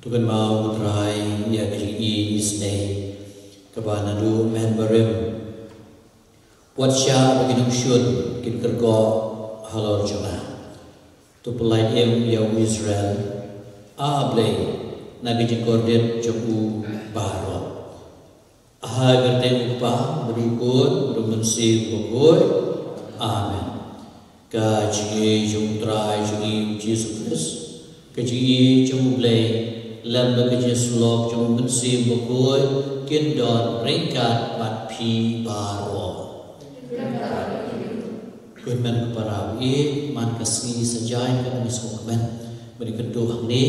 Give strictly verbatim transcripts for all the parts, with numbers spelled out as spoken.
To kynmaw, ko Trai, ïa ka jingisynei kaba naduh mynbarim. Wat shah ba ki nongshun kin kyrgoh halor jong nga. To pyllait im ïa u Israel, A Blei, na ka jingkordit jong u baroh. Ha ka kyrteng u Kpa, bad u Khun, bad u Mynsiem Bakhuid. Amen. Ka jingïeit jong u Trai jong ngi u Jisu Khrist, ka jingïeit jong u Blei, lem bad ka jingïasyllok jong u Mynsiem Bakhuid, kin don ryngkat bad phi baroh. Ko hynmen ko para, ïa man ka sngi Saitjaiñ kaba ngi sngewkmen ban ïakynduh hangne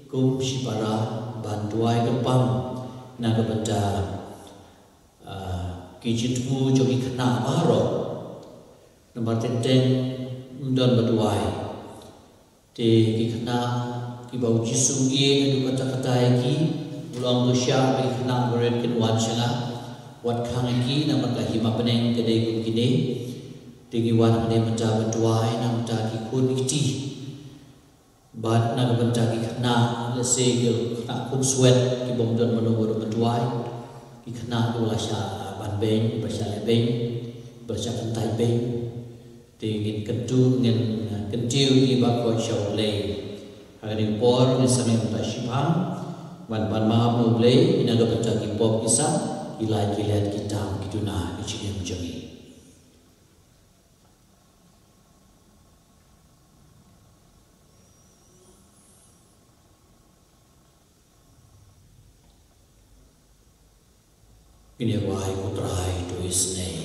kum shipara ban duwai kyrpang na ka bynta, ah, ki jingthmu jong ki khynnah baroh. Namar teng teng ym don ba duwai. Te ki khynnah kiba u Jisu u ïeit haduh katta katta ïa ki, u ong, to shah ba ki khynnah barit kin wan sha nga. Wat khang ïa ki, namar ka hima bneng ka dei kum kine. Te ngi wan hangne mynta ban duwai na ka bynta ki khun ki kti. Bad na ka bynta ki khynnah, lehse ki khynnah khun swet, ki bym don mano ba duwai. Ki khynnah kiba la shah ban beiñ, kiba shah leh beiñ, kiba la shah kyntait beiñ. Te ngin kyntu, ngin, uh, kyntiew ïa ki baroh sha U Blei. Ha kane ka por ngin sa ïeng bad shiphang ban pan map na U Blei na ka bynta ki pop ki sah, ki lait ki let, ki tam ki duna, ki jingim jong ngi. Ngin ïa wai, ko Trai, to isynei.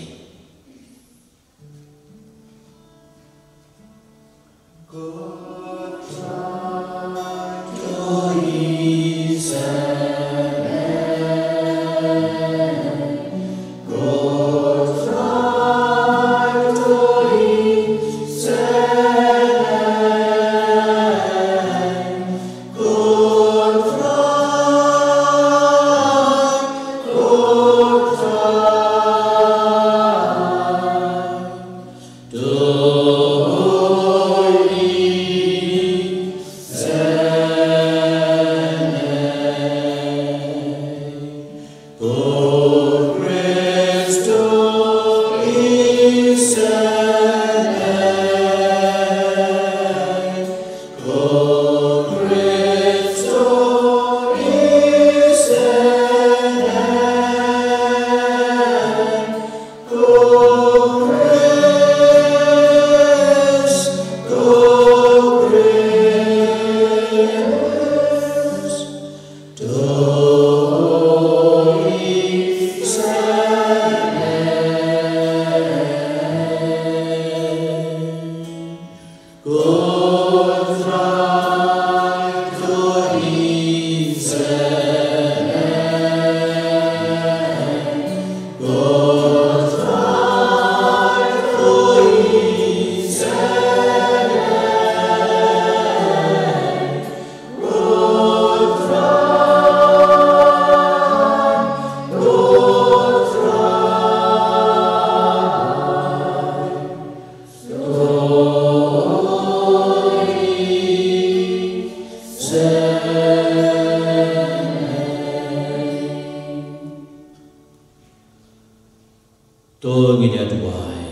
To ngin ïa duwai.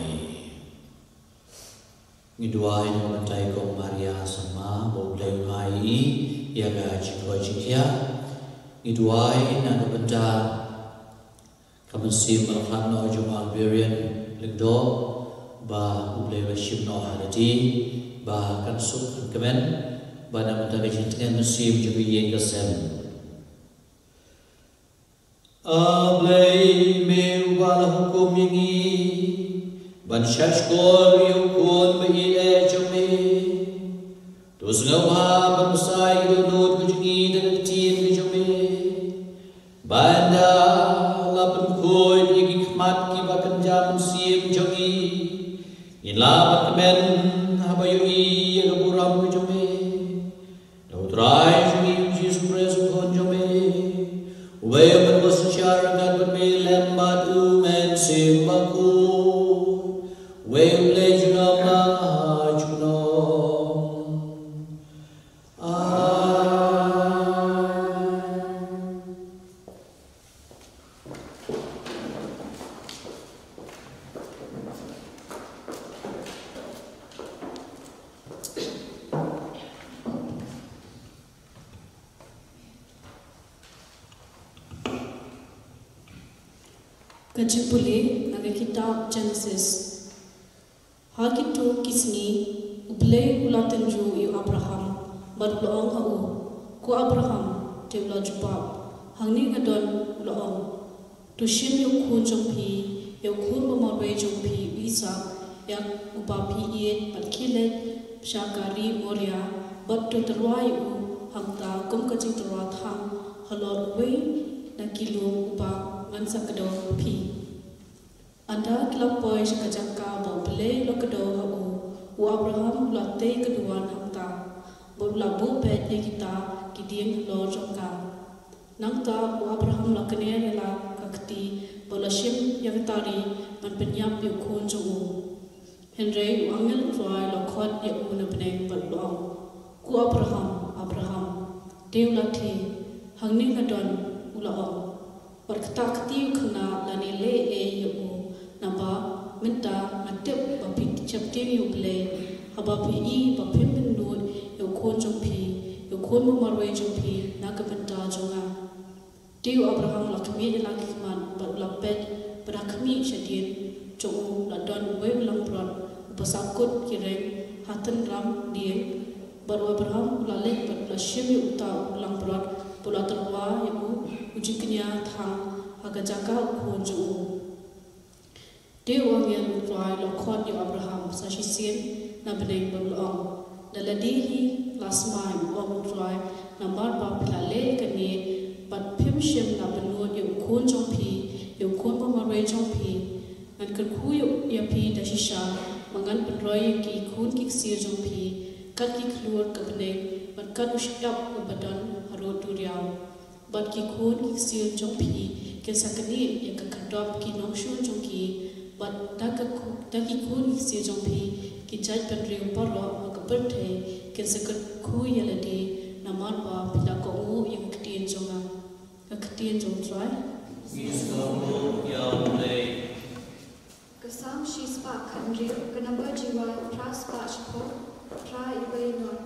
Ngi duwai na ka bynta i Kong Maria Samma ba U Blei u ai ïa ka jingkoit jingkhiah. Ngi duwai na ka bynta ka mynsiem ba la khlad noh jong u Alberian Lyngdoh ba U Blei u la shim noh ha lade ba kan suk kan kmen, ba na ka bynta ka jingtngen mynsiem jong ka ïing ka sem. A Blei, me uba la hukum ïa ngi ban shahshkor ïa u Khun ba ïeit jong me, to sngewbha ban bsa ïa ka dohnud ka jong ngi da ka ktien ka jong me, ba ynda la pynkhuid ïa ki khmat kiba kynja mynsiem jong ngi, ngin lah ban kmen haba ïohi ïa ka burom ka jong me. Da U Trai jong ngi U Jisu Khrist U Khun jong me, uba ïa mynba synshar ryngkat bad me lem bad U Mynsiem Bakhuid, uwei U Blei junom la ha junom. Amen. Ka jingpule na ka kitab Genesis. Ha kito ki sngi, U Blei u la tynjuh ïa u Abraham, bad u la ong ha u, "Ko Abraham." Te u la jubab, "Hangne nga don," u la ong. "To shim ïa u khun jong phi, ïa u khun ba marwei jong phi u Isaak, ïa uba phi ïeit, bad khie leit sha ka ri Moria, bad to tyrwa ïa u hangta kum ka jingtyrwa thang halor uwei na ki lum uba ngan sa kdew ha phi." Ynda ki la poi sha ka jaka ba U Blei u la kdew ha u, u Abraham u la tei ka duwan hangta, bad u la buh beit ïa kita ki dieng halor jong ka. Nangta u Abraham u la kner ïa la ka kti, bad u la shim ïa ka tari ban pynïap ïa u khun jong u. Hynrei u angel U Trai u la khot ïa u na bneng bad u la ong, "Ko Abraham, Abraham." Te u la thied, "Hangne nga don," u la ong. "Wat kata kti u khynnah lane leh ei ei ïa u, naba mynta nga tip ba phi sheptieng ïa U Blei, haba phi ïohi ba phim pynnud ïa u khun jong phi, ïa u khun ba marwei jong phi na ka bynta jong nga." Te u Abraham u la khmih ïa la ki khmat, bad u la peit, bad ha khmih shadien jong u la don uwei u langbrot uba sa kut ki reng ha tynram dieng. Bad u Abraham u la leit bad u la shim ïa uta u langbrot, bad u la tyrwa ïa u, u jingkñia thang ha ka jaka u khun jong u. Te u angel U Trai u la khot ïa u Abraham sa shisien na bneng bad u la ong, "Da lade hi la smai, ong U Trai, namar ba phi la leh ïa kane, bad phim shym la pynnud ïa u khun jong phi, ïa u khun ba marwei jong phi. Ngan kyrkhu ïa phi da shisha, ba ngan pynroi ïa ki khun ki ksiar jong phi kat ki khlur ka bneng, bad kat u shyiap uba don harud duriaw. Bad ki khun ki ksiar jong phi kin sa knieh ïa ka khyrdop ki nongshun jong ki, bad da ka khu-, da ki khun ki ksiar jong phi ki jaitbynriew baroh ha ka pyrthei kin sa kyrkhu ïa lade, namar ba phi la kohnguh ïa ka ktien jong nga." Ka ktien jong U Trai. Ngi sngewbha ïa U Blei. Ka Salm shispah khathynriew, ka namba jingrwai phra spah shiphew, phra iwei noh.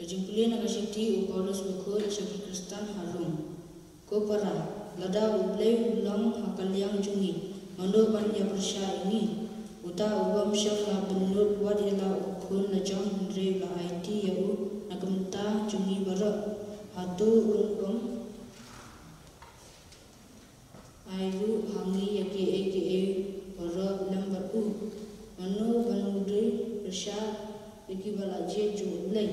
Ka jingpule na ka shithi u Paulus bakhuid sha ki Khristan ha Rom. Ko para, lada U Blei u long ha ka liang jong ngi, mano ban ïa pyrshah ïa ngi? Uta u bym shym la pynnud wat ïa la u khun la jong, hynrei u la aiti ïa u na ka bynta jong ngi baroh. Hato un ym ai ruh ha ngi ïa kiei kiei baroh lem bad u? Mano ban mudui pyrshah ïa ki ba la jied jong U Blei?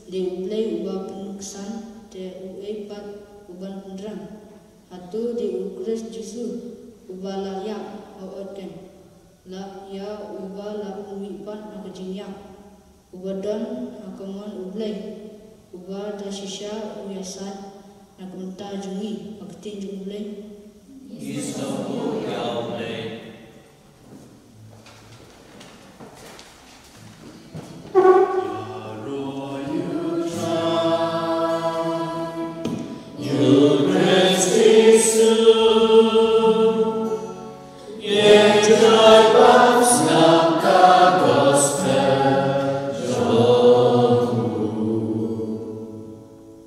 Dei U Blei uba pynksan, te uei pat uban pynrem? Hato dei U Khrist Jisu uba la ïap? Hooid keiñ, la ïa uba la pynmihpat na ka jingïap, uba don ha ka mon U Blei, uba da shisha u ïasaid na ka bynta jong ngi ha ka ktien jong U Blei. Ngi sngewbha ïa U Blei.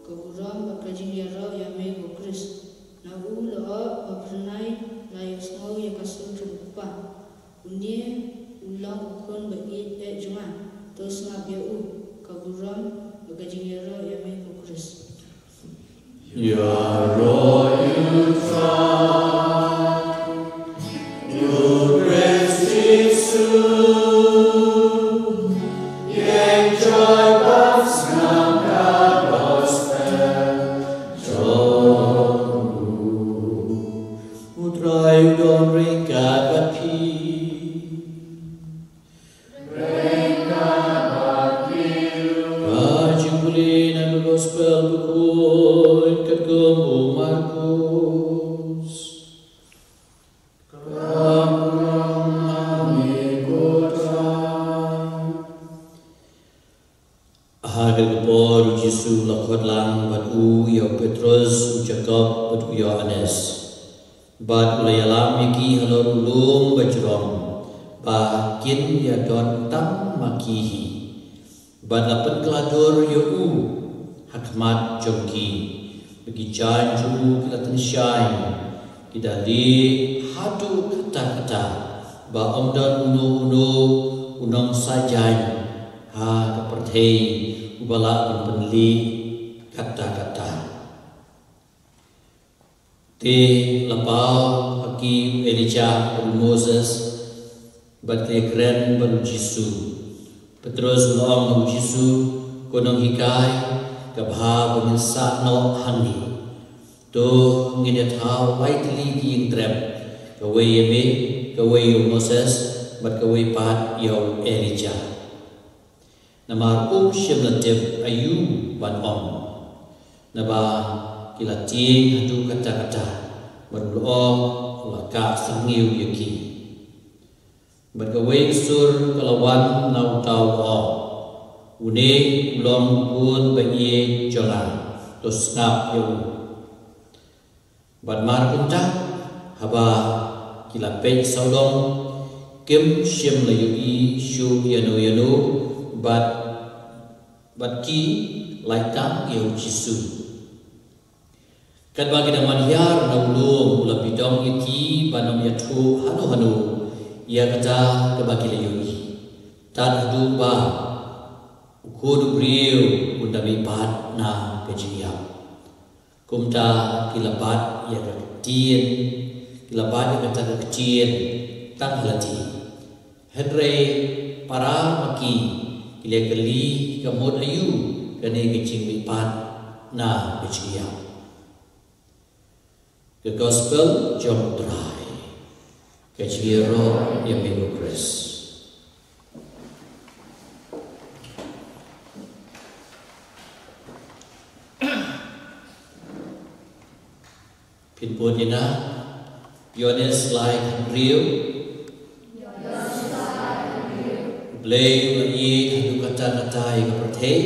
Ka burom bad ka jingïaroh ïa me ko Khrist. Na u lyoh ba phyrnai la ïohsngew ïa ka sur jong U Kpa. Une u long u khun ba ïeit eh jong nga. To sngap ïa u. Ka burom bad ka jingïaroh ïa me ko Khrist. Ïaroh ïa u Trai, ïa u Khrist Jisu, ïa u Trai ba sngap ka gospel jong u. U Trai u don ryngkat bad phi. Ka jingpule na ka gospel bakhuid katkum u Markus. Ka burom ha me ko Trai. Ha kata ka por u Jisu u la khot lang bad u ïa u Petrus, u Jakob bad u Ïoannis. Bad u la ïalam ïa ki halor u lum ba jrong, ba kin ïadon tang ma ki hi. Bad la pynkylla dur ïa u ha khmat jong ki. Bad ki jaiñ jong u ki la tyngshaiñ, ki da leh haduh katta katta, ba ym don uno uno u nongsaitjaiñ ha ka pyrthei uba lah ban pynleh katta katta. Te la paw ha ki u Elijah bad u Moses, bad ki la kren bad u Jisu. Petrus u la ong ha u Jisu, Ko Nonghikai, ka bha ba ngin sah noh hangne. To ngin ïa thaw lai tylli ki ïing trep, kawei ïa me, kawei ïa u Moses, bad kawei pat ïa u Elijah. Namar um shym la tip aïu ban ong. Naba ki la tieng haduh katta katta, bad u lyoh u la kah syrngiew ïa ki. Bad kawei ka sur ka la wan na uta u lyoh, Une u long u khun ba ïeit jong nga, to sngap ïa u. Bad mar kumta, haba ki la peit sawdong, kim shym la ïohi shuh ïano ïano, bad, bad ki lait tang ïa u Jisu. Katba ki dang mad hiar na u lum, u la pyndonkam ïa ki ban ym ïathuh hano hano ïa kata kaba ki la ïohi, tad haduh ba u Khun u briew un da mihpat na ka jingïap. Kumta ki la bat ïa ka ktien, ki la bat ïa kata ka ktien tang ha lade. Hynrei para ma ki ki la kylli, ka mut aïu kane ka jingmihpat na ka jingïap. Ka gospel jong u Trai. Ka jingïaroh ïa me ko Khrist. Phin pule na Ïoannis lai hynriew. Blei u la ïeit haduh katta katta ïa ka pyrthei,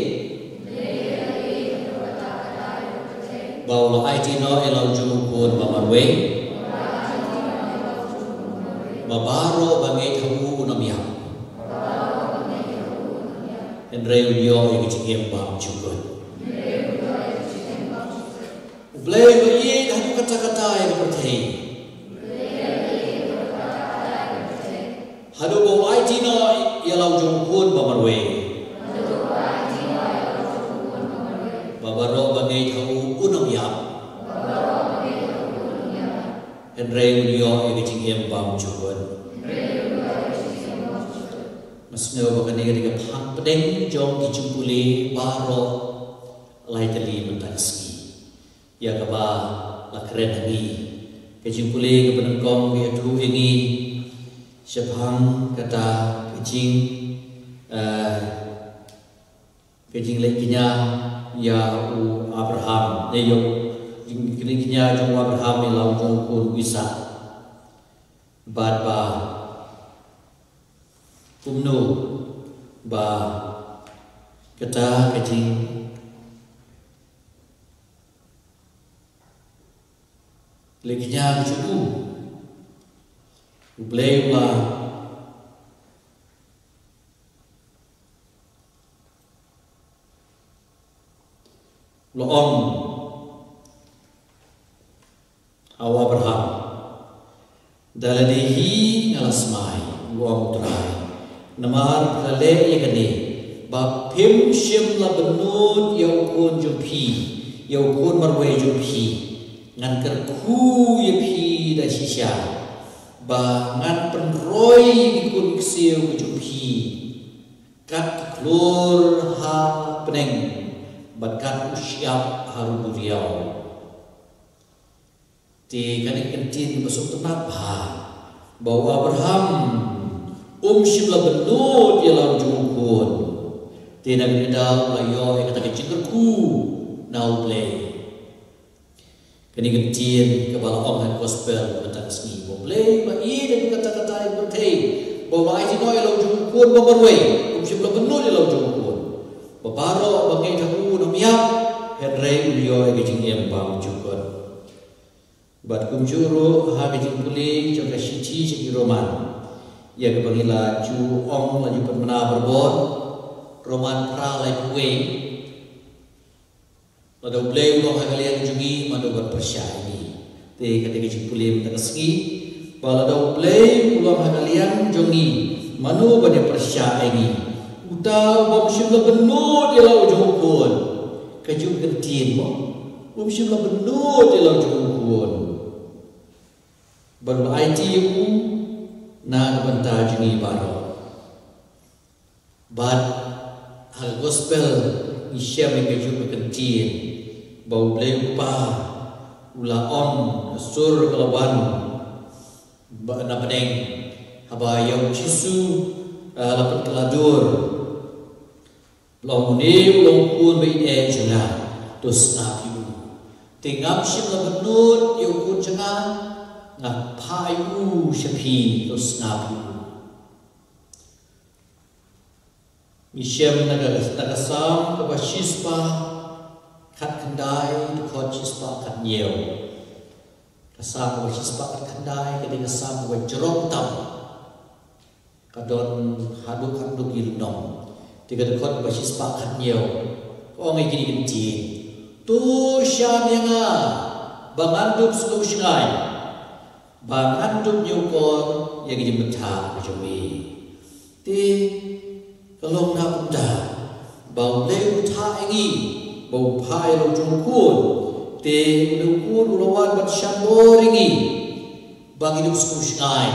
ba u la aiti noh ïa la u jong u Khun ba marwei, ba baroh ba ngeit ha u un ym ïap. Hynrei un ïoh ïa ka jingim bymjukut. U Blei uba ïeit haduh katta katta ïa ka pyrthei, haduh ba u aiti noh ïa la u jong u Khun ba marwei, ba baroh ba ngeit ha u un ym ïap, hynrei un ïoh ïa ka jingim bymjukut. Nga sngew ba kane ka dei ka phang pdeng jong ki jingpule baroh lai tylli mynta ka sngi, ïa kaba la kren ha ngi. Ka jingpule kaba nyngkong ka ïathuh ïa ngi shaphang kata ka jing, eh, ka jingleh kñia ïa u Abraham, ïa u, jing, ka jingleh kñia jong u Abraham ïa la u jong u khun u Isaak. Bad ba kumno ba kata ka jing leh kñia ka jong u, U Blei u la, u la ong ha u Abraham, da lade hi nga la smai, u ong U Trai, namar phi la leh ïa kane, ba phim shym la bynnud ïa u khun jong phi, ïa u khun marwei jong phi. Ngan kyrkhu ïa phi da shisha, ba ngan pynroi ïa ki khun ksiew ka jong phi kat ka khlur ha bneng, bad kat u shyiap harud u duriaw. Te kane ka ktien kaba sngewtynnat bha, ba u Abraham um shym la bynnud ïa la u jong u khun. Te na kane ka daw la ïoh ïa kata ka jingkyrkhu na U Blei. Kane ka ktien kaba la ong ha gospel mynta ka sngi, ba U Blei ba ïeit haduh katta katta ïa ka pyrthei, ba u la aiti noh ïa la u jong u khun ba marwei, um shym la bynnud ïa la u jong u khun, ba baroh ba ngeit ha u un ym ïap, hynrei un ïoh ïa ka jingim bymjukut. Bad kumjuh ruh ha ka jingpule jong ka shithi sha ki Roman, ïa kaba ngi la ju ong, la ju pynbna barabor, Roman phra laiphew wei. Lada U Blei u long ha ka liang jong ngi, mano ban pyrshah ïa ngi? Te kata ka jingpule mynta ka sngi, ba lada U Blei u long ha ka liang jong ngi, mano ban ïa pyrshah ïa ngi? Uta uba um shym la bynnud ïa la u jong u khun. Kajuh ka ktien mo, um shym la bynnud ïa la u jong u khun, bad u la aiti ïa u na ka bynta jong ngi baroh. Bad ha ka gospel ngi shem ïa kajuh ka ktien, ba U Blei U Kpa u la ong, ka sur ka la wan ba na bneng, haba ïa U Jisu, eh, la pynkylla dur, u la ong, une u long u khun ba ïeit jong nga, to sngap ïa u. Te ngam shym la bynnud ïa u khun jong nga, nga phah ïa u sha phi, to sngap ïa u. Ngi shem na ka, na ka Salm kaba shispah khatkhyndai, dkhot shispah khathynñiew. Ka Salm kaba shispah khatkhyndai ka dei ka Salm kaba jrong tam. Ka don haduh khatduh ki lynnong. Te ka dkhot kaba shispah khathynñiew ka ong ïa kine ki ktien: To shan ïa nga ba ngan dup sngewshngaiñ, ba ngan dup ñiewkor ïa ka jingbthah ka jong me. Te ka long na kumta, ba U Blei u bthah ïa ngi, ba u phah ïa la u jong u khun. Te une u khun u la wan ban shah bor ïa ngi ba ngi dup sngewshngaiñ.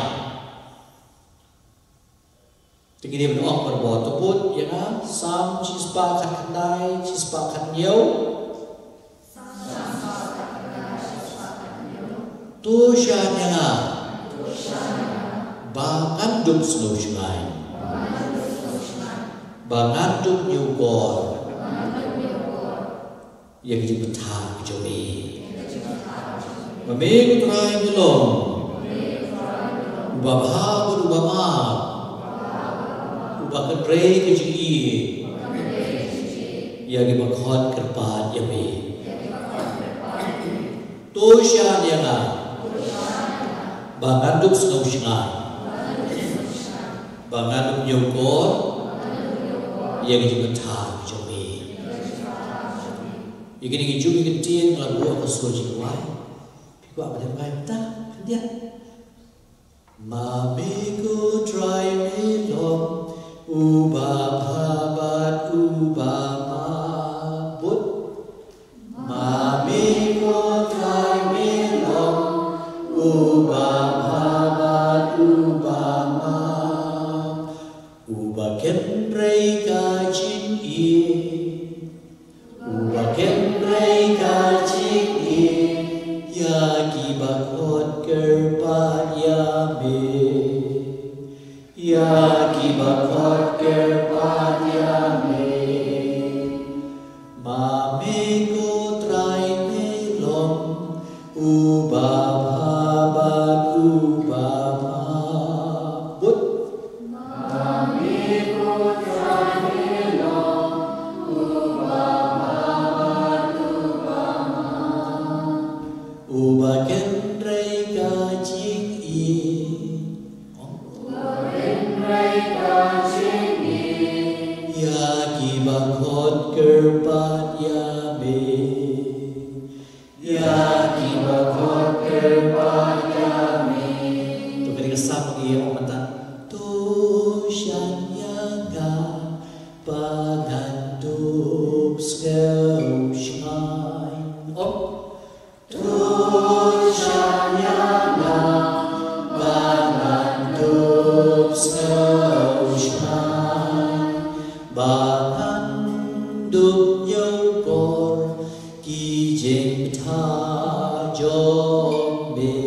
Te ngi dei ban ong barabor, to bud ïa nga, Salm shispah khatkhyndai, shispah khathynñiew. To shan ïa nga ba ngan dup sngewshngaiñ, ba ngan dup ñiewkor ïa ka jingbthah ka jong me. Ba me ko Trai me long uba bha bad uba map, uba kynrei ka jingïeit ïa kiba khot kyrpad ïa me. To shan ïa nga ba ngan dup sngewshngaiñ, ba ngan dup ñiewkor ïa ka jingpynthikna jong me. Ïa kine ki jong ki ktien nga la buh ha ka sur jingduwai. Phi kwah ban ïa ka mynta khyndiat. Ma me ko Trai me long uba bha bad uba mabud. Ma me ko Trai me long uba bha bad uba mabud. Uba kynrei ka jingim. Uba kynrei ka jingim ïa kiba khot kyrpad ïa me. Ïa kiba khot kyrpad ïa me. Ma me ko Trai me long uba bha bad uba mabud. Ma me ko Trai me long uba bha bad uba mabud. Uba kynrei ka jingim. Uba kynrei ka jingim ïa kiba khot kyrpad ïa me. Ïa kiba khot kyrpad ïa me. To kane ka Salm ka ong mynta. To shan ïa nga ba ngan dup sngewshngaiñ. Ong. To shan ïa nga ba ngan dup sngewshngaiñ. Ba ngan dup ñiewkor ki jingpynthikna jong me.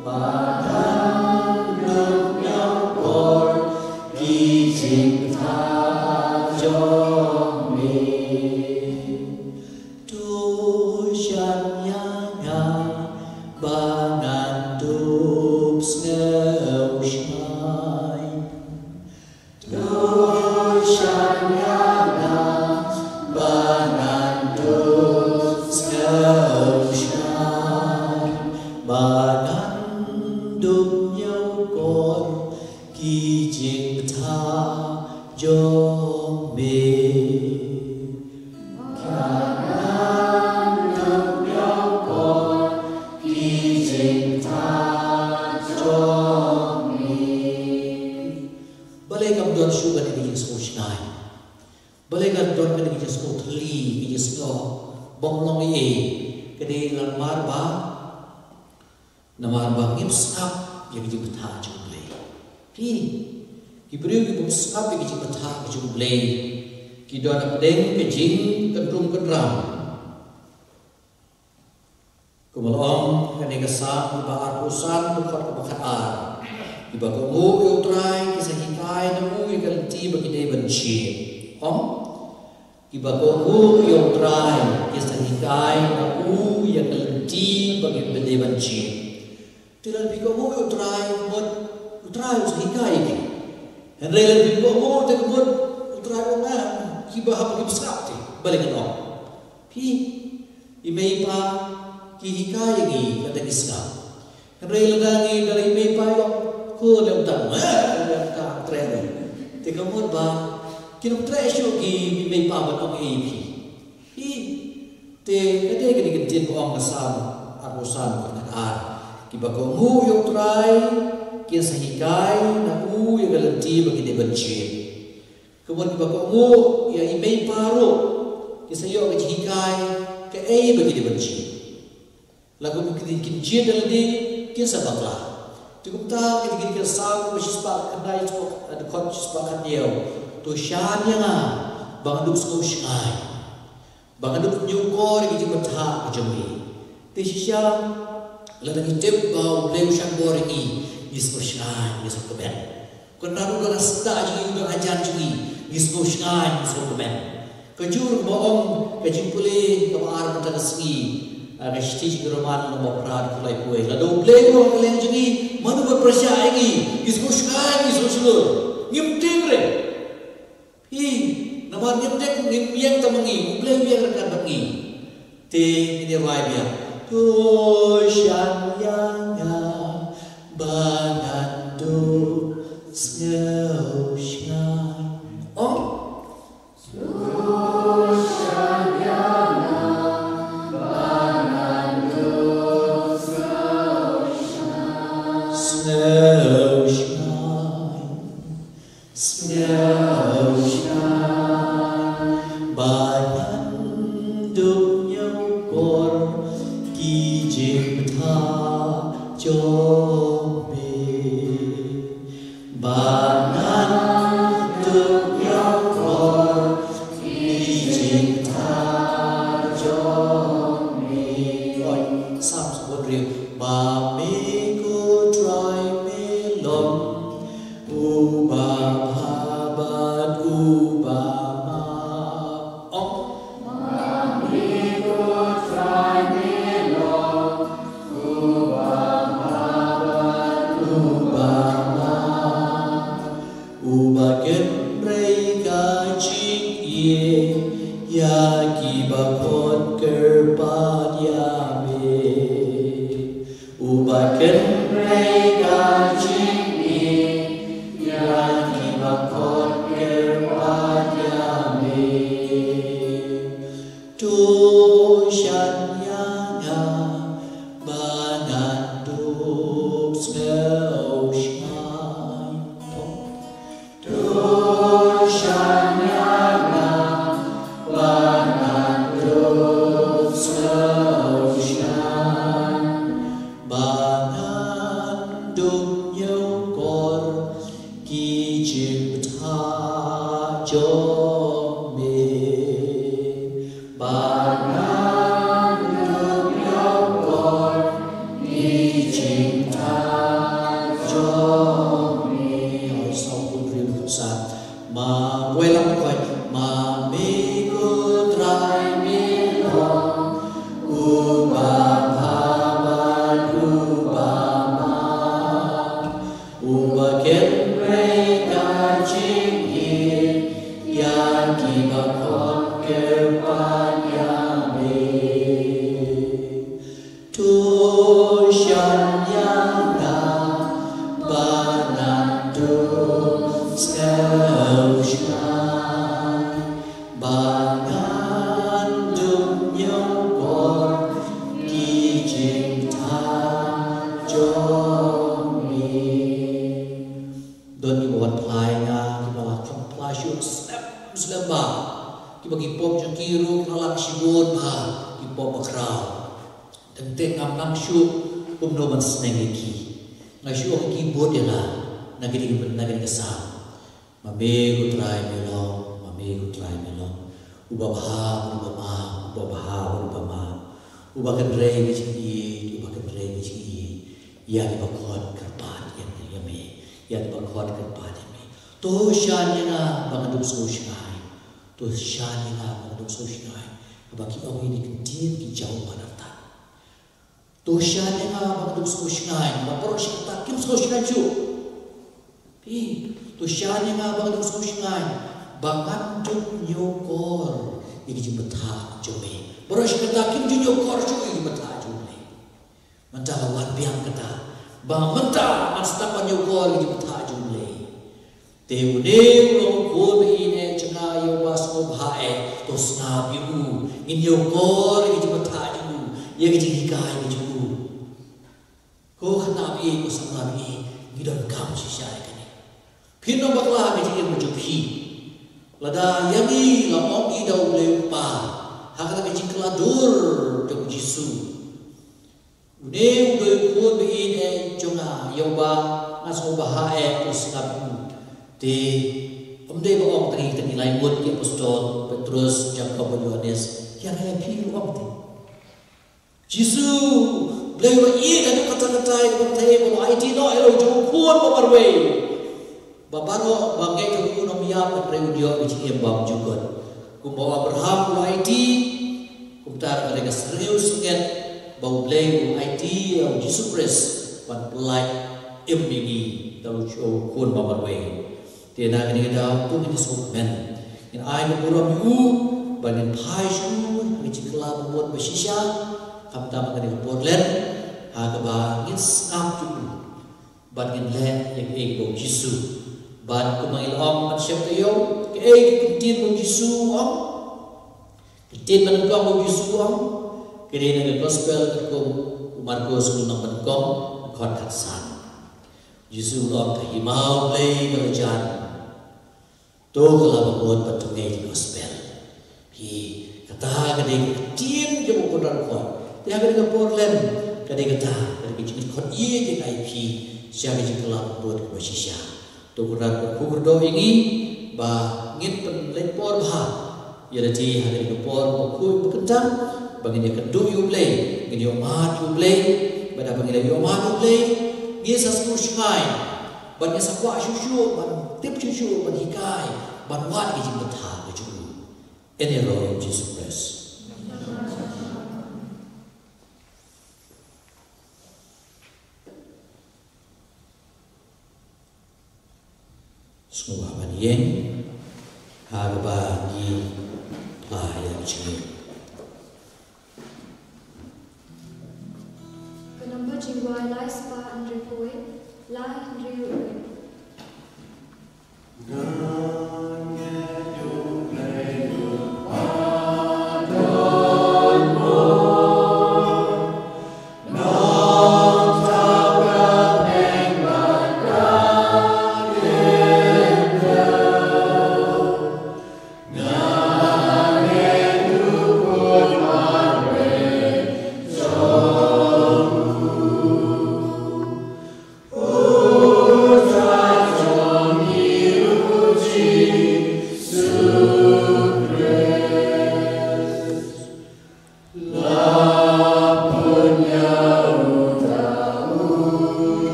Ba ngan dup ñiewkor ki jingpynthikna jong me. To shan ïa nga ba ngan dup sngewshngaiñ. To shan ïa nga ba ngan dup sngewshngaiñ. Ba ngan dup ñiewkor ki jingpynthikna jong me. Ba ngan dup ñiewkor ki jingpynthikna jong me. Balei kam don shuh kane ka jingsngewshngaiñ? Balei kam don kane ka jingsngew thylli, ka jingsngew ba ym long ei ei? Ka dei namar ba, namar ba ngim sngap ïa ka jingpynthikna jong U Blei. Phi, ki briew ki bym sngap ïa ka jingpynthikna jong U Blei, ki don hapdeng ka jingkynrum kynram. Kumba la ong ha kane ka Salm kaba arphew san, dkhot kaba khatar. Kiba kohnguh ïa U Trai ki sa hikai na u ïa ka lynti ba ki dei ban jied. Ong? Kiba kohnguh ïa U Trai ki sa hikai na u ïa ka lynti ba ki dei ban jied. Te lada phi kohnguh ïa U Trai, mut U Trai u sa hikai ïa phi. Hynrei lada phim kohnguh te mut U Trai u ong, ah, kiba hap kim sngap te. Balei ngan ong? Phi, i mei i pa ki hikai ïa ngi lada ngi sngap. Hynrei lada ngi, lada i mei i pa i ong, ko lem tang, eh, lem tang treh. Te ka mut ba kim treh shuh ki mei i pa ban ong ei ei phi. Phi, te ka dei kane ka ktien ba ong ka Salm arphew san, dkhot khatar. Kiba kohnguh ïa U Trai kin sa hikai na u ïa ka lynti ba ki dei ban jied. Ka mut kiba kohnguh ïa i mei i pa ruh kin sa ïoh ka jinghikai kaei ba ki dei ban jied. La kumba kin jied da lade kin sa bakla. Te kumta ka jingkren ka Salm kaba shispah khyndai, dkhot shispah khathynñiew. To shan ïa nga ba ngan dup sngewshngaiñ. Ba ngan dup ñiewkor ïa ka jingpynthikna ka jong me. Te shisha lada ngi tip ba U Blei u shan bor ïa ngi, ngi sngewshngaiñ, ngi sngewkmen. Kynmaw ruh da ka sda jong ngi, da ka jan jong ngi, ngi sngewshngaiñ, ngi sngewkmen. Kajuh ruh kaba ong ka jingpule kaba ar mynta ka sngi, ah, ka shithi jong ki Roman lynnong ba phra, dkhot laiphew wei. Lada U Blei u long ha liang jong ngi, mano ban pyrshah ïa ngi? Ngi sngewshngaiñ, ngi sngewshlur. Ngim tieng re. Phi, namar ngim dei, ngim ïeng tang ma ngi, U Blei u ïeng ryngkat bad ngi. Te ngin ïa rwai biang. To shan ïa nga ba ngan dup sngewshngaiñ. Ong? Sngewshngaiñ, sngewshngaiñ, ba ngan dup ñiewkor ki jingbthah jong me. Ba ngan dup ñiewkor ki jingbthah jong me. Oi, Psalm sa khathynriew. Ba me ko Trai me long uba bha bad uba map. Ong. Uba kynrei ka jingïeit ïa kiba khot kyrpad ïa me. Uba kynrei ka jingïeit ïa kiba khot kyrpad ïa me. To shaniah ïa nga ba ngan dup sngewshngaiñ. To shaniah ïa nga ba ngan dup sngewshngaiñ. Ba ngan dup ñiewkor ki jingbthah jong me. Ba ngan dup ñiewkor ki jingbthah jong me. Oi, Psalm khathynriew, dkhot san. Ma, wei lang, kawei. Ma me ko Trai me long uba bha bad uba map, uba kynrei ka jingïeit ïa kiba khot kyrpad ïa me. To shaniah ïa nga ba ngan dup sngewshngaiñ, ba ngan dup ñiewkor ki jingbthah jong me. Don kiba wan phla ïa nga kiba la kham phla shuh slem slem bha. Kiba ki pop jong ki ruh ki la lang shibun bha, ki pop bakhraw. Teng teng ngam nang shuh kumno ban sneng ïa ki. Nga shu ong ki bud ïa nga na kine ki, na kine ki Psalm. Ma me ko Trai me long, ma me ko Trai me long uba bha, uba map, uba bha, uba map, uba kynrei ka jingïeit, uba kynrei ka jingïeit ïa kiba khot kyrpad ïa me, ïa me, ïa kiba khot kyrpad ïa me. To shaniah ïa nga ba ngan dup sngewshngaiñ. To shaniah ïa nga ba ngan dup sngewshngaiñ. Haba ki ong ïa kine ki ktien ki jaw ban artat. To shaniah ïa nga ba ngan dup sngewshngaiñ, ba baroh shi katta kim sngewshngaiñ shuh. Phi, to shaniah ïa nga ba ngan dup sngewshngaiñ, ba ngan dup ñiewkor ïa ki jingbthah jong me. Baroh shi katta kim ju ñiewkor shuh ïa ki jingbthah jong me. Mynta la wan biang kata ba mynta ngan sdang ban ñiewkor ïa ki jingbthah jong me. Te une u long u khun ba ïeit eh jong nga, ïa uba sngewbha eh, to sngap ïa u. Ngin ñiewkor ïa ki jingbthah jong u, ïa ki jinghikai jong u. Ko khynnah ba ïeit, ko samla ba ïeit, ngi donkam shisha ïa kane. Phin ym bakla ha ka jingim ka jong phi. Lada ïa ngi la ong ngi da U Blei U Kpa ha kata ka jingkylla dur jong U Jisu. Une u dei u khun ba ïeit eh jong nga, ïa uba nga sngewbha eh, to sngap ïa u. Te ym dei ba ong tang ïa kita ki lai ngut ki apostol Petrus, Jakob bad Ïohannes, ïa nga ïa phi ruh ong te. Jisu, Blei uba ïeit haduh katta katta, ïa kaba ngi thew ba u la aiti noh ïa la u jong u khun ba marwei. Ba baroh ba ngeit ha u un ym ïap hynrei un ïoh ïa ka jingim bymjukut. Kumba u Abraham u la aiti, kumta ruh ka dei ka syrngiew syrngiet ba U Blei u aiti ïa u Jisu Khrist ban pyllait im ïa ngi da u jong u khun ba marwei. Te na kane ka daw to ngin ïa sngewkmen, ngin ai ka burom ïa u, ba ngin phai sha u ha ka jingkylla ba mut ba shisha, khamtam ha kane ka por lem, ha kaba ngin sngap ïa u. Bad ngin leh ïa kaei kaba u Jisu Bad kumba ngi la ong ban shem taïew, kaei ka ktien ba u Jisu u ong? Ka ktien ba nyngkong ba u Jisu u ong ka dei na ka gospel katkum u Markos lynnong ba nyngkong, dkhot khatsan. U Jisu u ong, ka hima U Blei ka la jan. To ka la bamut bad to ngeit ïa ka gospel. Hi, kata ka dei ka ktien jong u Kynrad u khot. Te ha kane ka por lem, ka dei kata ka dei ka jingkhot ïa jong ka I P sha ka jingkylla bamut kaba shisha. To Kynrad u kyrdoh ïa ngi ba ngin pynleit por bha ïa lade ha kane ka por ba khuid ba kyntang, ba ngin ïakynduh ïa U Blei, ngin ïohmad ïa U Blei, bad haba ngi la ïohmad ïa U Blei, ngin sa sngewsynei, bad ngin sa kwah shuh shuh ban tip shuh shuh, ban hikai, ban wad ïa ka jingbthah ka jong U. Ïa U Jisu Khrist. Sngewbha ban ïeng ha kaba ngi la ïa jingim. Ka nombar jingduwai lai spah hynriew phew, lai hynriew.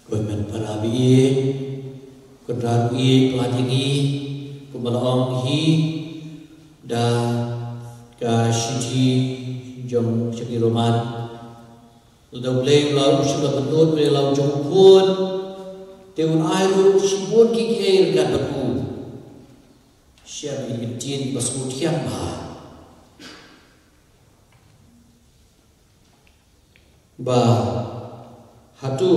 Ko hynmen para ba ïeit, Kynrad u ïeit palat ïa ngi, kumba la ong hi da ka shithi jong sha ki Roman. Lada U Blei u la u shym la pynlut ïa la u jong u khun, te un ai ruh shibun ki kiei ryngkat bad u. Shem ïa ki ktien ba sngewthiang bha. Ba hato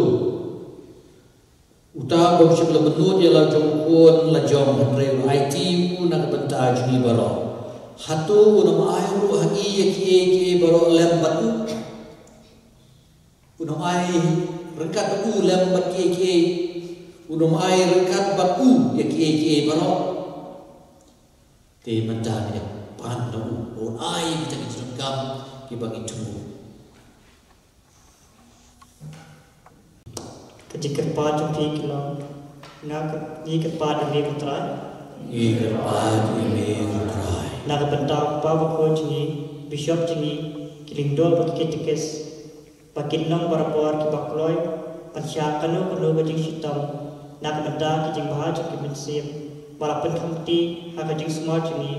uta uba u shym la pynlut ïa la u jong u khun la jong, hynrei u aiti u na ka bynta jong ngi baroh, hato un ym ai ruh ha ngi ïa kiei kiei baroh lem bad u? Un ym ai ryngkat bad u lem bad kiei kiei, un ym ai ryngkat bad u ïa kiei kiei baroh. Te mynta ngi dei ban pan na u, un ai kita ki jingdonkam kiba ngi thmu. Ka jingkyrpad jong phi ka long, nga ka, ngi kyrpad ïa me ko Trai. Ngi kyrpad ïa me ko Trai. Na ka bynta u Kpa Bakhuid jong ngi, Bishop jong ngi, ki lyngdoh bad ki katekis, ba kin long barabor kiba kloi ban shah kano kano ka jingshitom na ka bynta ka jingbha jong ka mynsiem, ba la pynkham kti ha ka jingsumar jong ngi.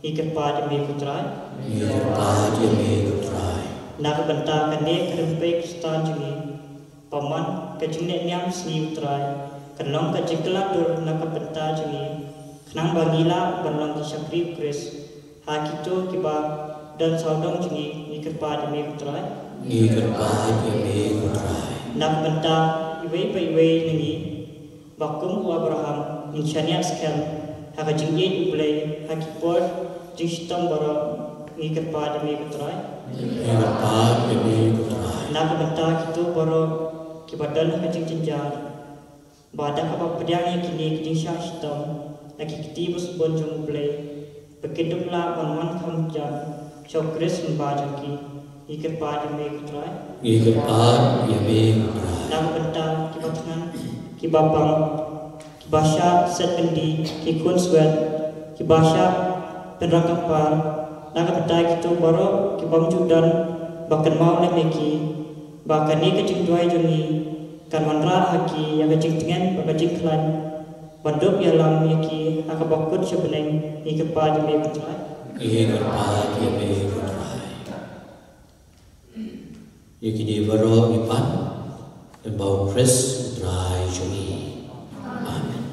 Ngi kyrpad ïa me ko Trai. Ngi kyrpad ïa me ko Trai. Na ka bynta kane ka rympei Khristan jong ngi, ba man ka jingleh niam sngi u Trai, kan long ka jingkylla dur na ka bynta jong ngi, khnang ba ngi lah ban long ki shakri u Khrist ha kito kiba don sawdong jong ngi. Ngi kyrpad ïa me ko Trai. Ngi kyrpad ïa me ko Trai. Na ka bynta iwei pa iwei na ngi, ba kum u Abraham ngin shaniah skhem ha ka jingïeit U Blei ha ki por jingshitom baroh. Ngi kyrpad ïa me ko Trai. Ngi kyrpad ïa me ko Trai. Na ka bynta kito baroh kiba don ha ka jingjynjar, ba da kaba pdiang ïa kine ki jingshah shitom na ki kti ba sbun jong U Blei, ba kin dup lah ban wan kham jam sha u Khrist Lyngba jong ki. Ngi kyrpad ïa me ko Trai. Ngi kyrpad ïa me ko Trai. Na ka bynta kiba thngan, kiba pang, kiba shah set byndi, ki khun swet, kiba shah pynrang kyrpang, na ka bynta kito baroh ki bym ju don, ba kynmaw lem ïa ki, ba kane ka jingduwai jong ngi kan wanrah ha ki ïa ka jingtngen bad ka jingkhlaiñ, ban dup ïalam ïa ki ha kaba kut sha bneng. Ngi kyrpad ïa me ko Trai. Ngi kyrpad ïa me ko Trai. Ïa kine baroh ngi pan lyngba u Khrist u Trai jong ngi. Amen.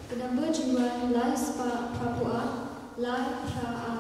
Ka number jingwan lai spah phra phew ar, lai phra ar.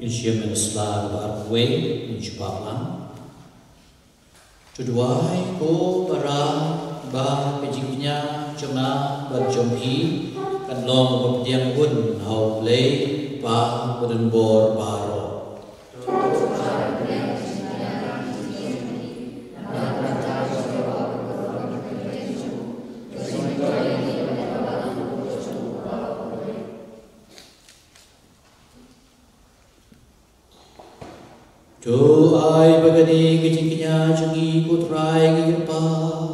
Ngin shim ïa ka sla ba arphew wei, ngin shu pap lang. To duwai ko Balang ba ka jingkñia jong nga bad jong phi kan long ba pdiang bun ha U Blei Kpa badonbor baroh. To ai ba kane ka jingkñia jong ngi ko Trai ngi kyrpad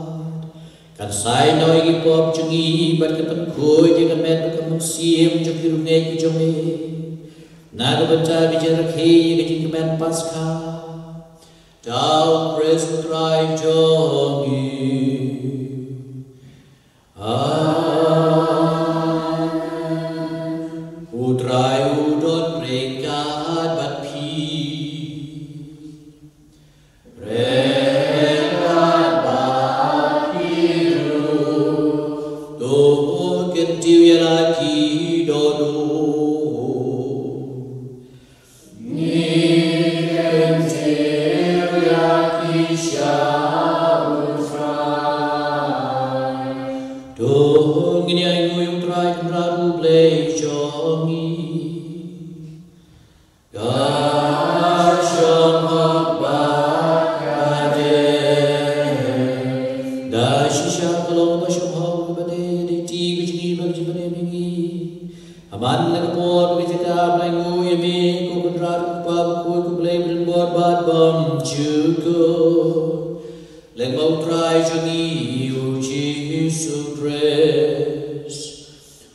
kan sai noh ïa ki pop jong ngi bad kan pynkhuid ïa ka met bad ka mynsiem jong ki riewngeit ki jong me, na ka bynta ka jingrakhe ïa ka jingkmen Paskha da u Khrist u Trai jong ngi. Amen. U Trai u don ryngkat bad phi. Ryngkat bad phi ruh. To kyntiew ïa la ki dohnud. Me ko Kynrad, ko Kpa bakhuid, ko Blei Barim bor bad bymjukut. Lem bad U Trai jong ngi U Jisu Khrist,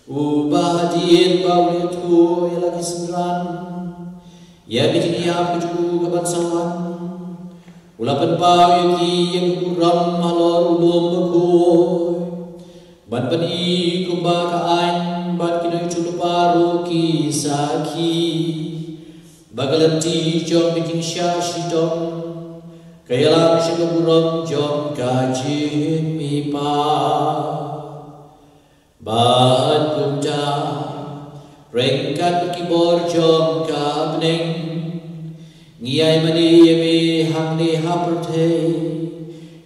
uba hadien ba u la ïathuh ïa la ki synran ïa ka jingïap ka jong u kaban sa wan, u la pynpaw ïa ki ïa ka burom halor u lum bakhuid, ban pyni kumba ka aiñ bad ki nongïathuhlypa ruh ki sakhi ba ka lynti jong ka jingshah shitom ka ïalam sha ka burom jong ka jingmihpat. Bad kumta, ryngkat bad ki bor jong ka bneng, ngi ai mane ïa me hangne ha pyrthei,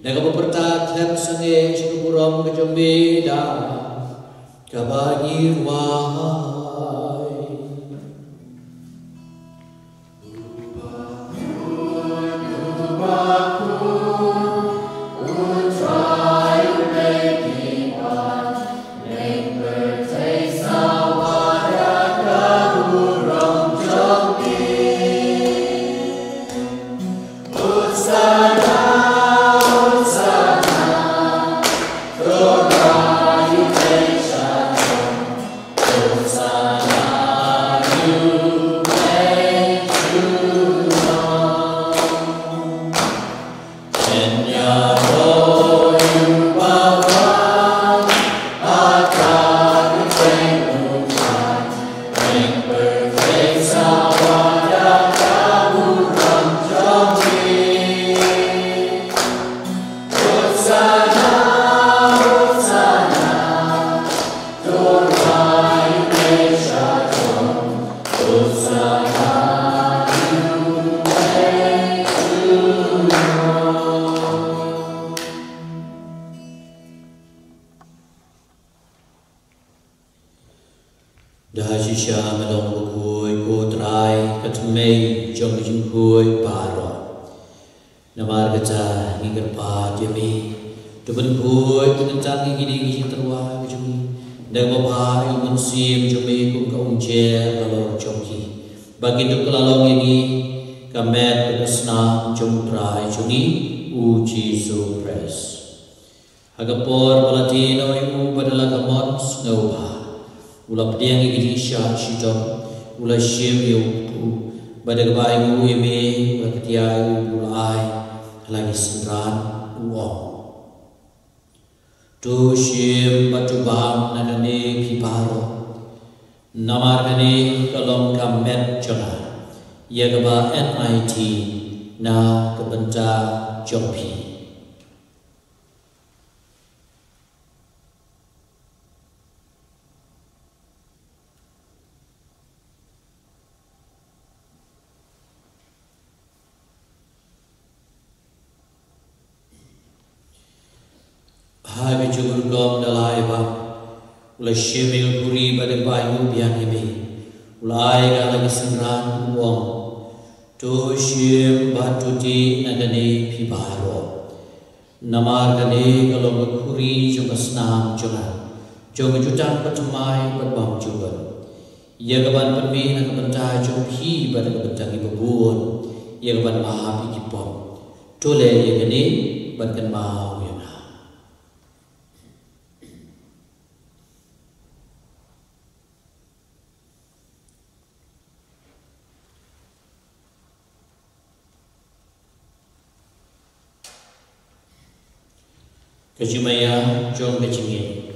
da kaba pyrta khlem sangeh sha ka burom ka jong me da kaba ngi rwai. Da shisha me long bakhuid, ko Trai, ka thymmei jong ka jingkhuid baroh. Namar kata ngi kyrpad ïa me, to pynkhuid, to kyntang ïa kine ki jingtyrwa ki jong ngi da kaba bha ïa u Mynsiem jong me kum ka umjer halor jong ki, ba kin dup kylla long ïa ngi ka met bad ka snam jong U Trai jong ngi U Jisu Khrist. Ha ka por ba la die noh ïa u bad da la ka mon sngewbha, u la pdiang ïa ka jingshah shitom, u la shim ïa u kpu, bad da kaba ainguh ïa me u la ktia ïa u, u la ai ha la ki synran, u ong: To shim bad to bam na kane phi baroh, namar kane ka long ka met jong nga, ïa kaba enait na ka bynta jong phi. Ha kajuh ka rukom da la ai bam, u la shim ïa ka khuri bad da kaba ainguh biang ïa me, u la ai ha la ki synran, u ong: To shim bad to dih na kane phi baroh, namar kane ka long ka khuri jong ka snam jong nga, jong ka jutang bathymmai bad bymjukut, ïa kaban pynmih na ka bynta jong phi bad na ka bynta kiba bun, ïa kaban map ïa ki pop. To leh ïa kane ban kynmaw ïa nga. Ka jingmaïa jong ka jingngeit.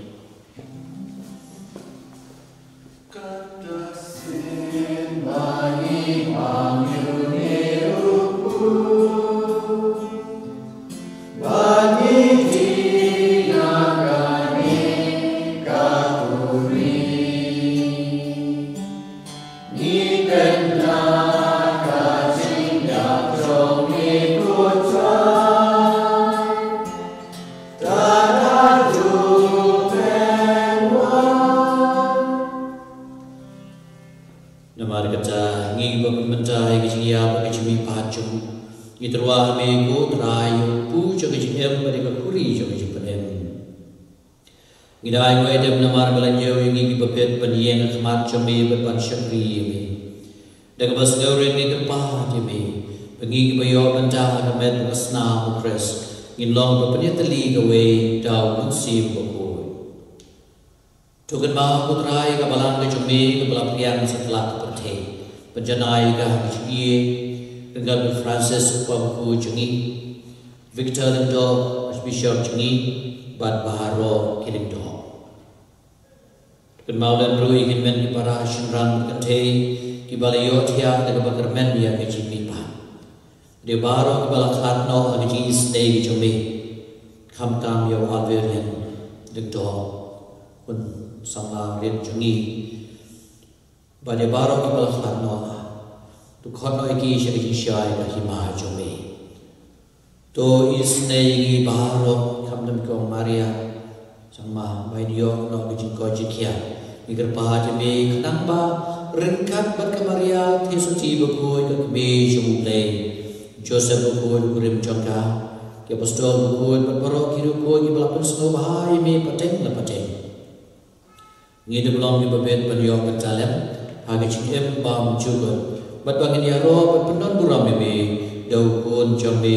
Namar kata, ngi kiba pynmynta ïa ka jingïap bad ka jingmihpat jong u, ngi tyrwa ha me ko Trai, ïa u kpu jong ka jingim bad ïa ka khuri jong ka jingpynim. Ngi da ai nguh ïa me namar ba la ñiew ïa ngi kiba bit ban ïeng ha khmat jong me bad ban shakri ïa me. Da kaba sngewrit ngi kyrpad ïa me ba ngi kiba ïoh bynta ha ka met bad ka snam u Khrist ngin long ba pynïatylli kawei da u Mynsiem Bakhuid. To kynmaw ko Trai ïa ka balang ka jong me kaba la phriang satlak ka pyrthei. Pynjanai ïa ka ha ka jingïeit ryngkat bad u Francis u kpa bakhuid jong ngi, Victor Lyngdoh, Archbishop jong ngi, bad baroh ki lyngdoh. Kynmaw lem ruh ïa ki hynmen ki para shynrang kynthei kiba la ïohthiah da kaba kyrmen ïa ka jingmihpat. Ïa baroh kiba la khlad noh ha ka jingisynei ka jong me, khamtam ïa u Alverian Lyngdoh, un samla rit jong ngi. Bad ïa baroh kiba la khlad noh, to khot noh ïa ki sha ka jingshai ka hima jong me. To isynei ïa ngi baroh, khamtam ïa ka Maria Jong ma, ba ngin ïoh noh ka jingkoit jingkhiah. Ngi kyrpad ïa me khnang ba ryngkat bad ka Maria Theisotti bakhuid, ka kmie jong U Blei, Joseph bakhuid u kurim jong ka, ki apostol bakhuid bad baroh ki riewkhuid kiba la pynsngewbha ïa me pateng la pateng, ngin ym long kiba bit ban ïoh bynta lem ha ka jingim bymjukut, bad ba ngin ïaroh bad pyndonburom ïa me da u Khun jong me,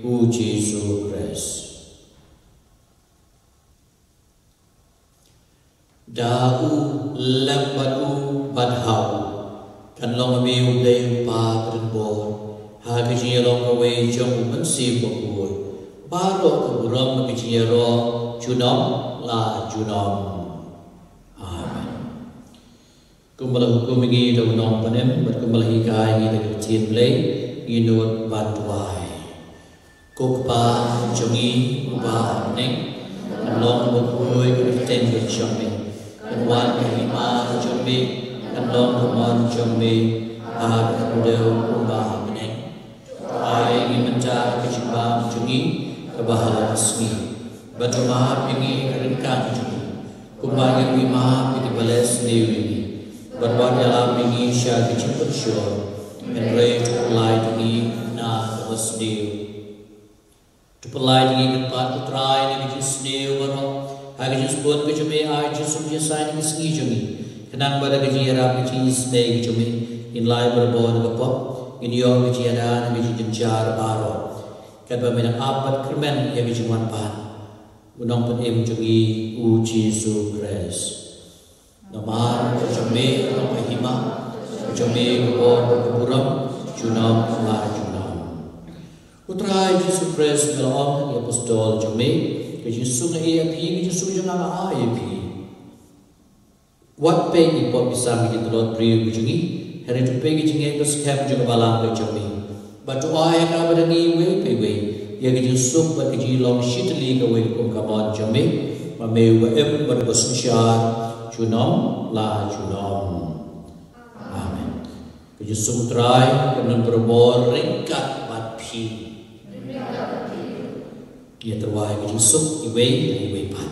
u Jisu Khrist. Da u, lem bad u, bad ha u, kan long ma me U Blei U Kpa badonbor, ha ka jingïalong kawei jong U Mynsiem Bakhuid, baroh ka burom bad ka jingïaroh junom la junom. Amen. Kumba la hukum ïa ngi da u Nongpynim bad kumba la hikai ïa ngi da ka ktien Blei, ngin nud ban duwai. Ko Kpa jong ngi uba ha bneng, kan long bakhuid ka kyrteng jong me, kan wan ka hima jong me, kan long ka mon jong me ha ka khyndew kumba ha bneng. Ai ïa ngi mynta ka jingbam jong ngi kaba ha la ka sngi, bad to map ïa ngi ka ryngkang jong ngi, kumba ngi ruh ngi map ïa kiba leh sniew ïa ngi, bad wat ïalam ïa ngi sha ka jingpynshoi, hynrei to pynlait ïa ngi na kaba sniew. To pynlait ïa ngi, kyrpad ko Trai, na ka jingsniew baroh, ha ka jingsbun ka jong me, ai Jisu Khrist ïa ka sngi jong ngi, khnang ba da ka jingïarap ka jingisynei ka jong me, ngin lai barabor da ka pop, ngin ïoh ka jingïada na ka jingjynjar baroh, katba me dang ap bad kyrmen ïa ka jingwan pat u Nongpynim jong ngi, u Jisu Khrist. Namar ka jong me ka long ka hima, ka jong me ka bor bad ka burom, junom la junom. Ko Trai Jisu Khrist, me la ong ha ki apostol jong me, ka jingsuk nga ai ïa phi, ka jingsuk jong nga nga ai ïa phi. Wat peit ïa ki pop ki sam ki jingtlot briew ki jong ngi, hynrei to peit ki jingngeit ba skhem jong ka balang ka jong me. Bad to ai ha nga bad ha ngi iwei pa iwei ïa ka jingsuk bad ka jinglong shitylli kawei kum ka mon jong me, ma me uba im bad uba synshar junom la junom. Amen. Ka jingsuk U Trai kan don barabor ryngkat bad phi. Ïa tyrwa ïa ka jingsuk iwei pa iwei pat.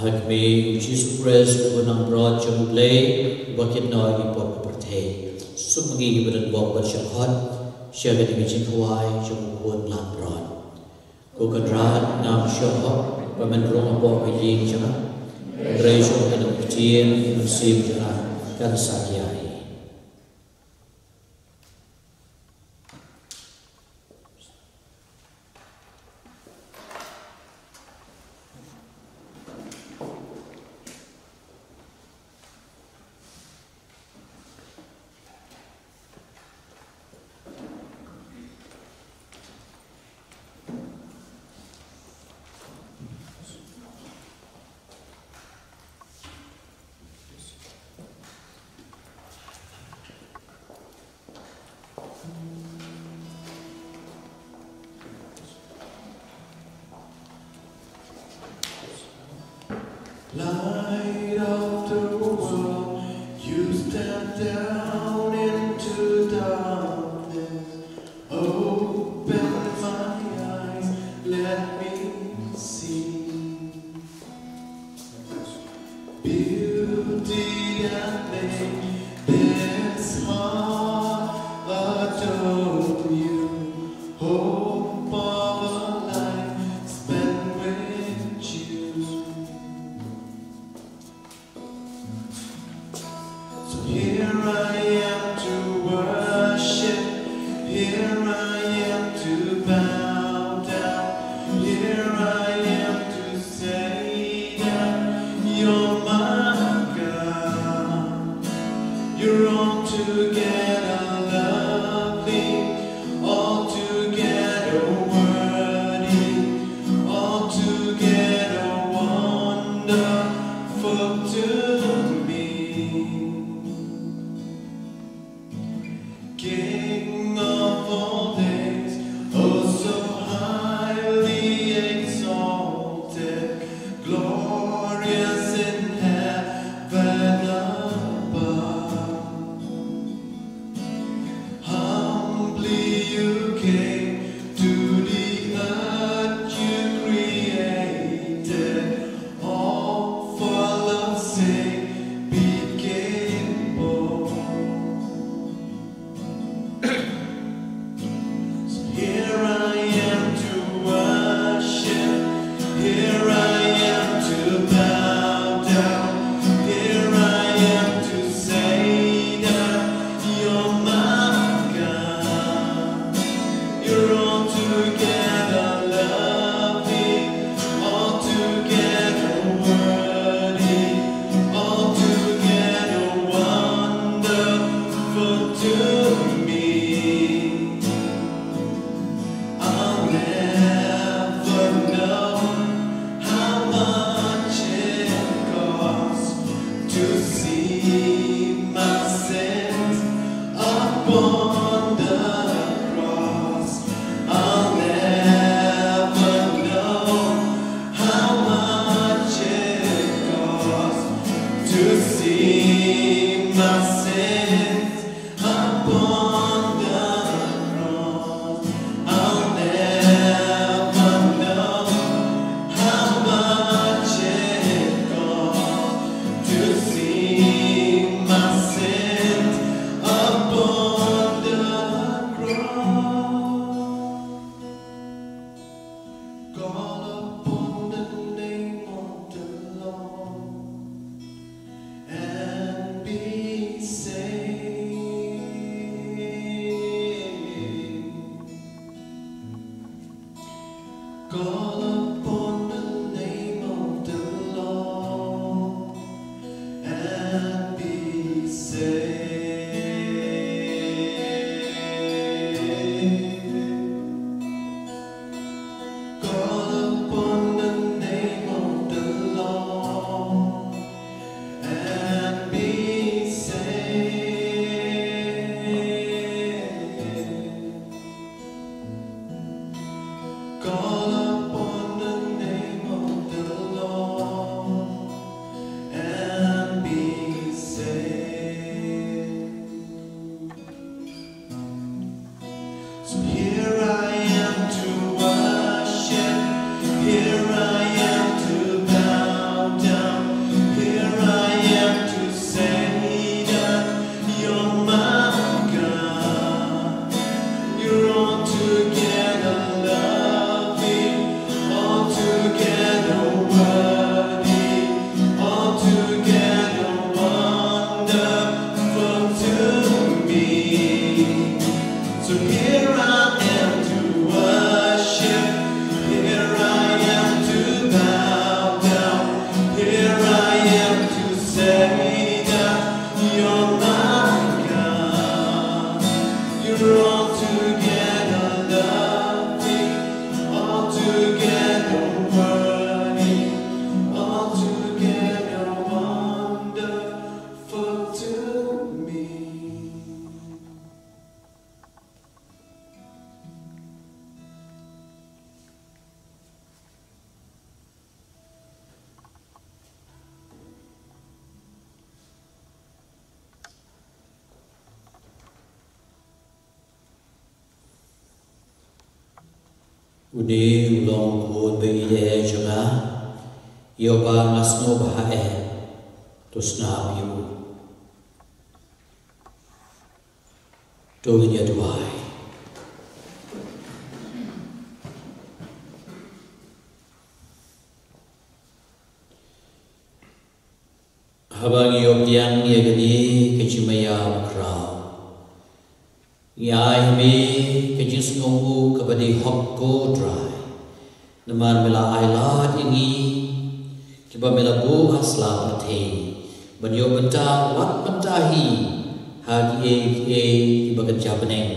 Ha khmih, U Jisu Khrist, u nongbrot jong U Blei, uba kit noh ïa ki pop ka pyrthei. Suk ma ngi kiba don bok ban shah khot sha kane ka jingkhawai jong u Khun langbrot. Ko Kynrad, ngam shoh hok ba men rung hapoh ka ïing jong nga, hynrei shuh kane ka ktien u Mynsiem jong nga kan sa ïaid. Here I am to worship. Here I am to bow down. Here I am to say that you're my God. You're altogether lovely, altogether worthy, altogether wonderful to me. King of all things, oh so highly exalted, glorious in heaven above. Humbly you came to the earth you created, all for love's sake became born. So here I am to worship. Here I am to bow down. Here I am to say that you're my God. You're altogether lovely, altogether worthy, altogether wonderful to me. I'll never know how much it costs to see my sins upon the cross. I'll never know how much it costs to see my sins upon the cross. I'll never know how much it costs to see my sins upon the cross. Call upon the name of the Lord and be saved. Call upon the name of the Lord and be saved. Call upon the name of the Lord and be saved. Call upon the name of the Lord and be saved. So here I am to worship. Here I am to bow down. Here I am to say that you're my God. You're altogether lovely, altogether worthy, altogether wonderful to me. So here I am to worship. Here I am to bow down. Here I am to say that you're my God. You're altogether lovely, altogether worthy, altogether wonderful to me. Une u long u khun ba ïeit jong nga, ïa uba nga sngewbha eh, to sngew ïa u. To ngin ïa duwai. Haba ngi ïoh pdiang ïa kane ka jingmut Ïa Khraw. Ngi ai ha me ka jingsngewnguh kaba dei hok, ko Trai. Namar me la ai lad ïa ngi kiba me la buh ha sla pyrthei ban ïoh bynta wat mynta hi ha kiei kiei kiba kynja bneng.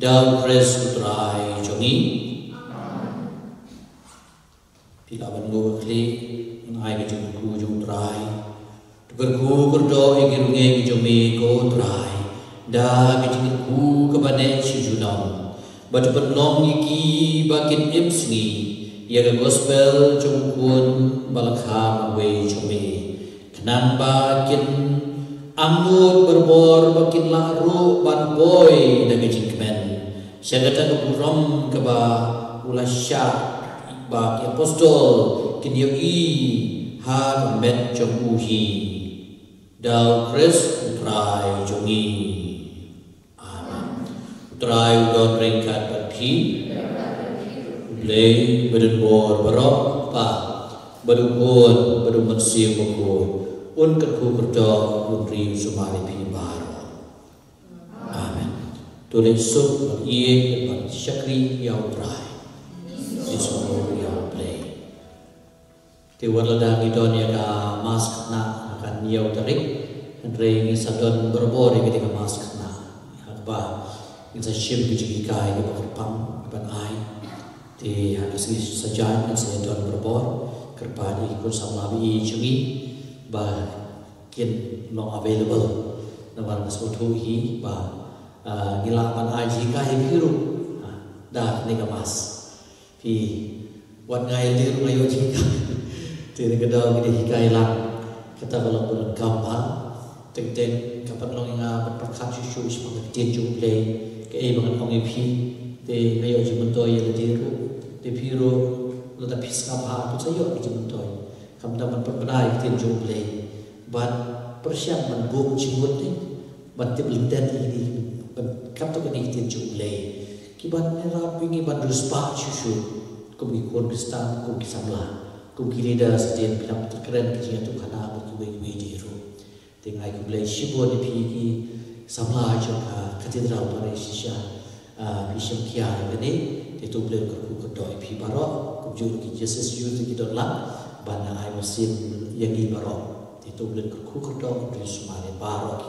Da u Khrist u Trai jong ngi. Phi lah ban nguh khlieh, ngan ai ka jingkyrkhu jong u Trai. To kyrkhu kyrdoh ïa ki ryngieng ki jong me, ko Trai, da ka jingkyrkhu kaba neh shi junom, ba to pynlong ïa ki ba kin im sngi ïa ka gospel jong u Khun ba la kha marwei jong me. Khnang ba kin angnud barabor, ba kin lah ruh ban poi da ka jingkmen sha kata ka burom kaba u la shah, ba ki apostol kin ïohi ha ka met jong u hi. Da u Khrist u Trai jong ngi. Amen. U Trai u don ryngkat bad phi. U Blei badonbor baroh, Kpa bad u Khun bad u Mynsiem Bakhuid, un kyrkhu kyrdoh, un ri u sumar ïa phi baroh. Amen. To leit suk ban ïeit ban shakri ïa u Trai. Jisu ïa u Blei. Te wat lada ngi don ïa ka mass khynnah ha ka hynñiew tarik, hynrei ngin sa don barabor ïa ka dei ka mass khynnah, ha kaba ngin sa shim ki jinghikai kiba kyrpang ban ai. Te ha ka sngi Saitjaiñ ngin sa ïa don barabor. Kyrpad ïa ki khun samla ba ïeit jong ngi ba kin long available. Namar nga sngewthuh hi ba, ah, ngi lah ban ai jinghikai ïa phi ruh, ah, da kane ka mass. Phi wan ngai leh ruh nga ïoh jinghikai. Te na ka daw ngi dei hikai lang. Kata ka long ba donkam bha. Teng teng ka pynlong ïa nga ban pyrkhat shuh shuh shaphang ka ktien jong U Blei, kaei ba ngan ong ïa phi. Te nga ïoh jingmyntoi ïa lade ruh. Te phi ruh lada phi sngap bha phin sa ïoh jingmyntoi. Khamtam ban pynbna ïa ka ktien jong U Blei, ban pyrshang ban bud jingmut ne ban tip lyndet ïa kine, ban katto katne ki ktien jong U Blei. Ki ban ïarap ïa ngi ban riewspah shuh shuh kum ki khun Khristan, kum ki samla, kum ki leaders, hadien phi nang kren ki jingïathuhkhana bad kiwei kiwei de ruh. Te nga ai khublei shibun ïa phi ki samla jong ka Cathedral Parish shisha, ah, phi shim khia ïa kane. Te to U Blei un kyrkhu kyrdoh ïa phi baroh, kumjuh ki J C S Youth ki don lang ban ai mynsiem ïa ngi baroh. Te to U Blei un kyrkhu kyrdoh, un ri sumar ïa baroh ki